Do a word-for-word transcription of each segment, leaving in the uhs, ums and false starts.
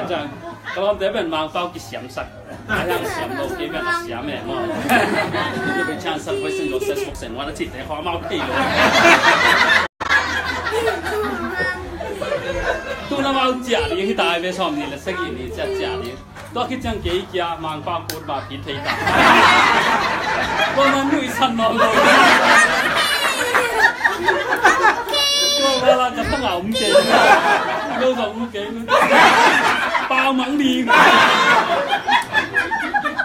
Ciang, ka lawmte pen Mangpau kisiamsak. A hiang siam lo, kei pen a siam e maw. Kei pen ciang sak, voi sin lo, ses bok sen, wan a cihte khawng amau thei lo. Tu na mau ciah ding hi ta ai ve, sawm ni le sagih ni ciah ciah ding. Tua khit ciang kei kia Mangpau kut ba pi thei ta. Tua man nuihsan nawn lo. Tua la la ka pang a um kei. Lo zong um kei. Pau mang ding.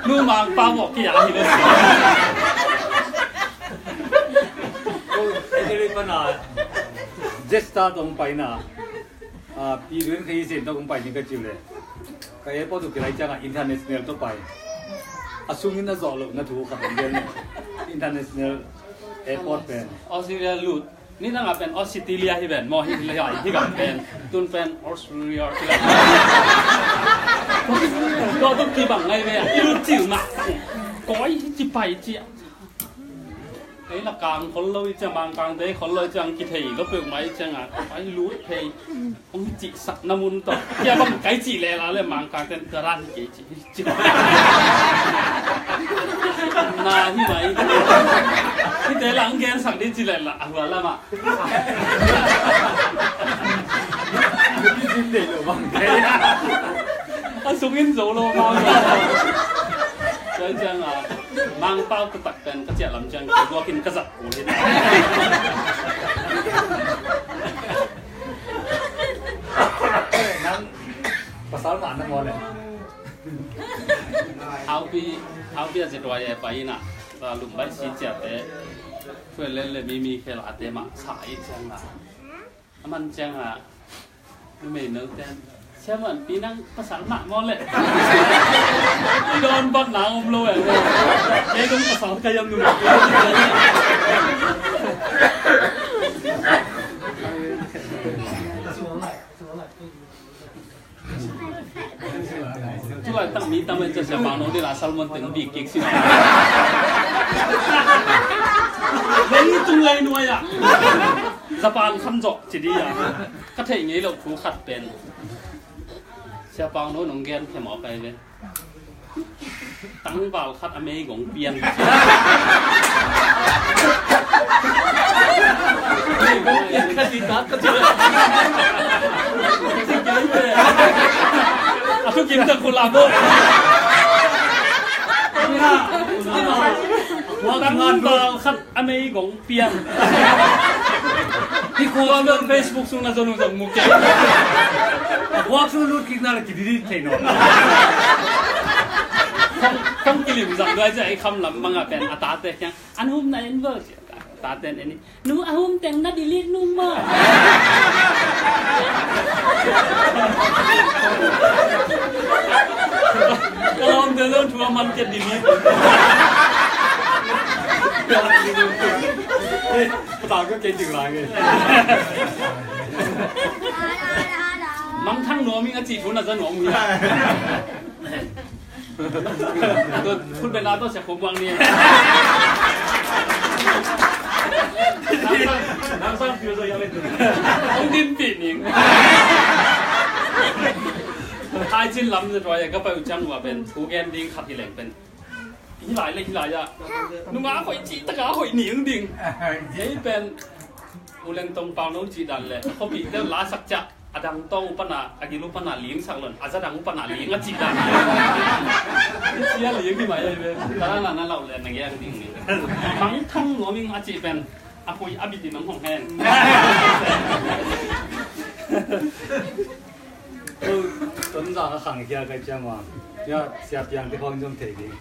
Nu Mangpau bawk kia hi lo. Oi, ei, ei, pana. Jetstar tawh hong paina. Ah, pi Lun Khei Sin tawh hong pai ni ka ci uh leh. Ka airport uh kilai ciangah international tawh pai. A sungin a zawh lohna thu khat hong gen leh. International airport pen. Australia lut. Nidang a pen Australia hi pen, maw hi lai hi gam pen. Tun pen Australia hi lai. Tua tuk kibang ngai ve. I lut ciu mah. Koi ci pai ci. Ei la kang khol lo i ciang, Mangkangte khol lo i ciang, kithei lo peuhmah i ciang a, ai lut phei. Hong cihsak na mun tawh. Kia bang kai cih leh la le Mangkangte ka ran kei cih. Cih. Na hi mai. Hite la hong gensak ding cih leh la, a hua lamah. Kizin dei lo bang kei. A sungin zo lo bang. Tua ciang a, Mangpau taktak pen ka ciah lam ciang ka guakin ka zat kul hi ta. Nang pasal mah na maw le. Haupi, haupi a zet wai e pai ina. Tua lum bai si ciate. Fuel le le mi mi khel ate mah sa i ciang la. A man ciang a. Numei no ten. Sia man pi nang pasal mah maw le. I dawn bat na om lo e. Kei dong pasal ka yam numei. Tulai tang mi tam e, cia sia bang no de la salmon teng bi kik si. Lei tung lai nuai a. Japan kham zawh ci di a. Ka theih ngei loh thu khat pen. Sia Pau no nong gen khe mawk ai ve. Tangval khat a meigong pian. Meigong pian khat i tak ka ci. A thukim tak khula bo. Tangval khat a meigong pian. Hi khua tua Facebook sung na zon uh zong mu kei. A khuak sung lut kik na le ki delete thei nawn. Kong, kong kilim zam duai cia i kham lam manga pen a tate kiang an hum na en vo cia. Tate en eni. Nu a hum teng na delete nung maw. Ka lawmte zong thu a man kia delete. Ka ta ka kei ding lai nge. Mangthang nuam ing a ci thu na za nuam hi. Tua khut bena tua sia khum wang ni. Nang sang, nang sang piu zo ya le. Ong din pi ning. Hai cin lam za tua ya ka pa u chang wa ben. Ku gen ding khat hi leng ben. Hi lai le hi lai ah. Nunga hoih cih taka hoih ning ding. Hei pen. U Leng Tong Pau no cih dan le. Khuapihte la sak ciah. A dang tawng uh pana, a gil uh pana ling sak lon. A za dang uh pana ling a cih dan. Cia ling hi mai ai ve. Tana na lau le na giang ding ni. Mangthang nuam ing a cih pen. A pui a bit in nong hong hen. Tonzang a khang khia kai ciang wa. Ya, sia piang te khawng zong thei ding.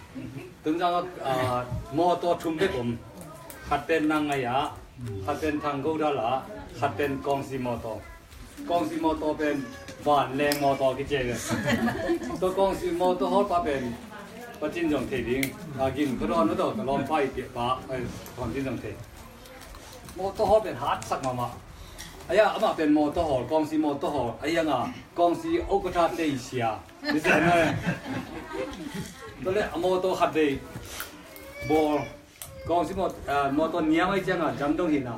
Tonzang a, ah, mawtaw thum bek om. Khat pen Nangngai ah, khat pen Thang Go Dal ah, khat pen Kawngsi mawtaw. Kawngsi mawtaw pen Van Leng mawtaw kici ve. Tua Kawngsi mawtaw hawlpa pen Patin zong thei ding. A gin ka dawn uh tawh ka lawmpa i piahpa, ai, Patin zong thei. Mawtaw hawl pen hatsak mahmah. Aia, amah pen mawtaw hawl, Kawngsi mawtaw hawl. Aia nga, Kawngsi okatha tei sia. Ni sia na. Tua le, a mawtaw khat vei. Bawl. Kawngsi maw, ah, mawtaw niam ai cianga, jam dong hina.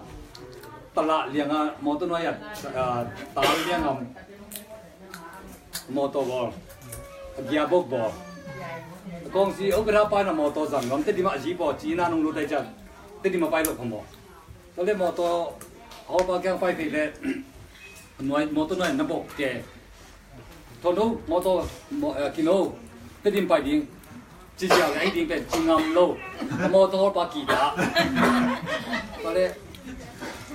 Tala lianga, mawtaw nuai a, ah, tal lianga. Mawtaw bawl, a gearbox bawl. Kawngsi, o ka tha pa na mawtaw zang nuam, Tedim ah zi bawl, ci na nung lut ai ciang, Tedim ah pai lo phamawh. Tua le mawtaw hawlpa kiang pai phei le, nuai, mawtaw nuai na bawh ke. Thawn ho, mawtaw, maw-, eh, kin ho, Tedim pai ding. Ci ziau le ahi ding pen ci ngam lo. Mawtaw hawlpa kikah. Tua le,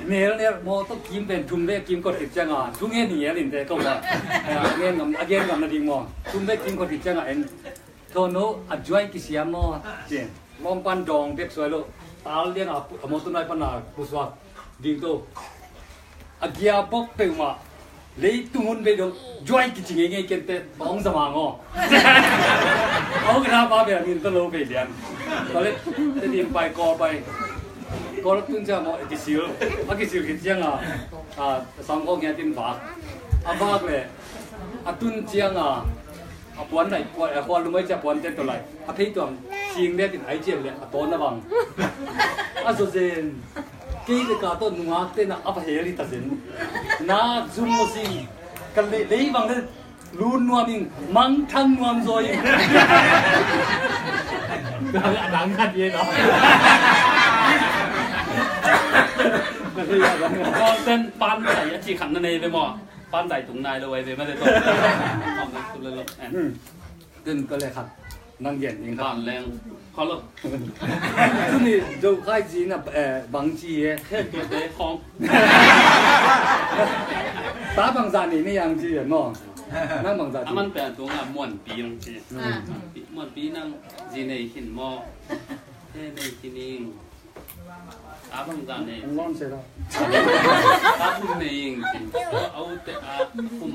nel nel mawtaw kim pen thum ve kim kawt khit cianga, thu ngen hi nel in te ko ma. A gen ngam, a gen ngam na ding maw. Thum ve kim kawt khit cianga en. Thawn ho, a zuai kisiam maw. Cin. Lawmpan dawng bek suai lo. Tal lianga pu-, a mawtaw nai pana pusuak ding to. A gearbox peuhmah leitung hun bei dong zuai kici ngeingei kente bawng zamang aw. Au ka tha pa bia min to lo bei lian. Tua le Tedim pai Kawl pai. Kawl tun ciang maw kisil. A kisil khit cianga, a, sawng kong hiatin vak. A vak le a tun cianga a puan lai, puan, a khual lumai cia puan ten to lai. A phei tuang sing le tin ai cian le a tawn a vang. A zaw zen. Kei le ka tawh nungak tena a va hel hi ta zen. Nak zum lo si. Ka le, lei vang le lun nuam ing, mangthang nuam zaw ing. A dang khat ye no. Kawlten pan tai a ci khat na nei ve maw. Pan tai tung nai lo ai ve ma le to. Om na tu le lo. Tun ka le khat nang gen ding khat. Vanleng. Kholo. Tuni Zokhai zi na, eh, bang ci e. He, tua te khong. Ta bang za ni ni yang ci e maw. Nang bang za ci. A man pen tung a Muanpi yang ci. Hmm. Muanpi, Muanpi nang zi nei khin maw. He nei khin ing. A bang za nei. Ang lon se la. A kum nei ing ci. Au te a kum,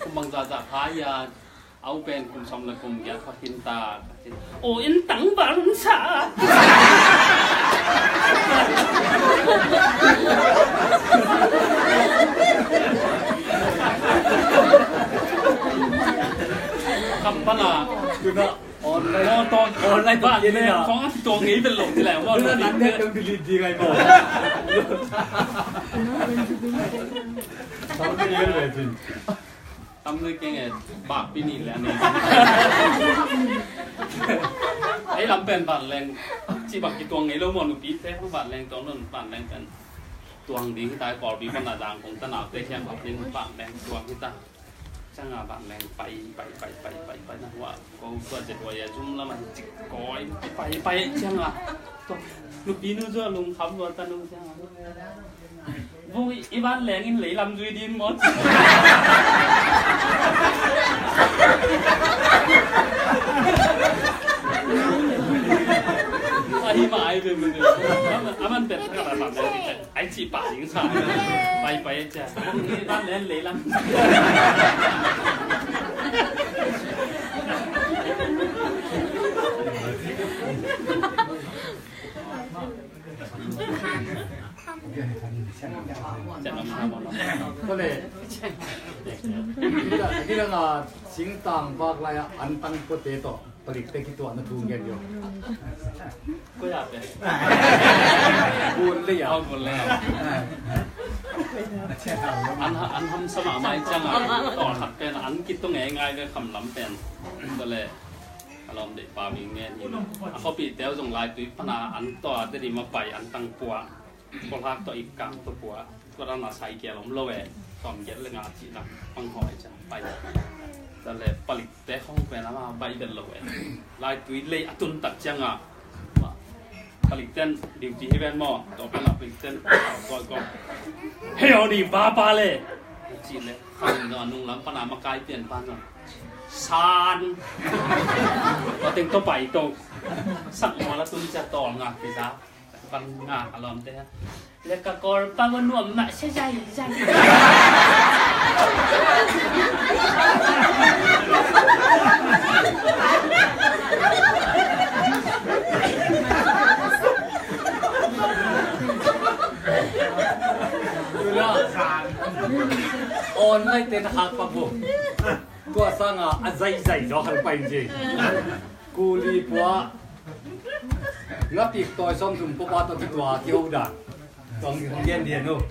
kum bang za za pha ya. Au pen kum sawm le kum giat pha khin ta. O in tang bang sa. Kam pana. Tuna online. Online ba kini na. Kong a tuang ngei bel lo ti lai. Tuna nan ne tong di di ngai mo. Tam le keng e, bak pi ni le ne. Ei lam pen Vanleng. Ci bak ki tuang ngei lo mo nupi te Vanleng tuang non Vanleng pen. Tuang ding hi ta Kawlpi pana dang kong tanau te hiam bak ding Vanleng tuang hi ta. Cianga Vanleng pai, pai, pai na hua. Ko tua zet hua ya zum lama cik koi. Pai, pai cianga. Tua nupi nu zua lungkham lua ta nu cianga. Vung i, i Vanleng in lei lam zui din mawt. Ahi ma ai ve mu. Aman, aman pet ka ta Vanleng. Ai ci pa ding sa. Pai pai cia. Ni ban len lei lam. Tua le. Kita, kita nga singtang bak lai a antang pote to. Palik te kituahna thu ngen yo. Koi a pe. Bun lei a. Oh, bun lei a. An, an hamsa mahmah i ciang a. Tawlkhat pen an kitung e ngai ve kham lam pen. Tua le a lawm deih pa mi ngen hi. A khuapihte uh zong Laitui pana an tua Tedim a pai an tang pua. Khualak tawh i kang tawh pua, tua dan a sai kia lom lo e, sawm giat le nga cih nak pang hawi ciang pai. Tua le palikte khong pen ama baih bel lo e. Laitui lei a tun tak ciang a, palikten duty hi ven maw, tua pen a palikten koi kong. Hei aw ni pa pa le. Cih le, khang no nung lam pan a makai pian pan no. San. Tua teng to pai to. Sak maw la tun cia tawl nga pisa. Bang nga a lawmte. Le ka Kawlpa va nuam mah sia zaizai. Online te na hak pak bo. Tua sanga a zaizai zaw hal pai in ci. Kuli pua. Ngapik tawi sawm thum pua pa tawh kitua kiho dan. Tuang kiho gen dian uh.